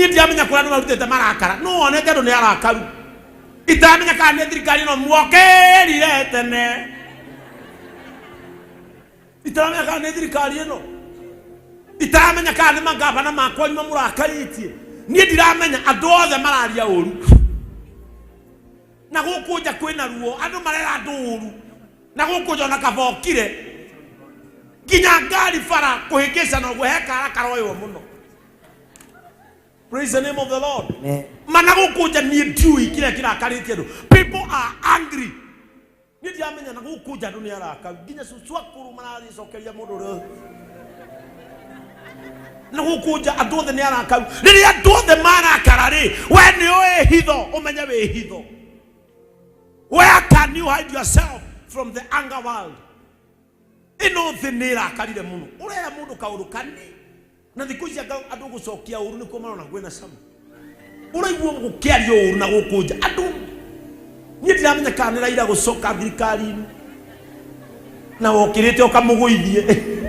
Niĩ ndiramenya kũrĩa andũ marutĩte marakara. No wonete andũ nĩ arakaru. Itaramenya kana nĩ thirikari ĩno muokĩrire tene. Itaramenya kana nĩ thirikari ĩno. Itaramenya kana nĩ mangabana makwa nyuma mũrakarĩtie. Niĩ ndiramenya, andũ othe mararia ũru. Na gũkũ nja kwĩna ruo, andũ marera andũ ũru. Na gũkũ nja ona kaba ũkire. Nginya ngari bara kũhĩngĩcana ũguo he kara karoywo mũno. Praise the name of the Lord. Amen. Mana gũkũ nja niĩ ndiũĩ kĩrĩa kĩrakarĩtie andũ. People are angry. Niĩ ndiramenya na gũkũ nja andũ nĩ arakaru. Nginya cucu akũrũ maragĩcokeria mũndũ ũrĩa na gũkũ nja andũ othe nĩ arakaru. Rĩrĩa andũ othe marakara rĩ, we nĩ ũĩ hitho, ũmenye wĩ hitho. Where can you hide yourself from the anger world? Ĩno thĩ nĩ ĩrakarire mũno. Ũrera mũndũ kaũndũ kani na thikũ ici anga andũ gũcokia ũru nĩkuo marona kwĩna cama. Ũraigua gũkĩario ũru na gũkũ nja andũ, niĩ ndiramenya kana nĩ Raila gũcoka thirikari-inĩ na wokĩrĩte ũkamũgũithie.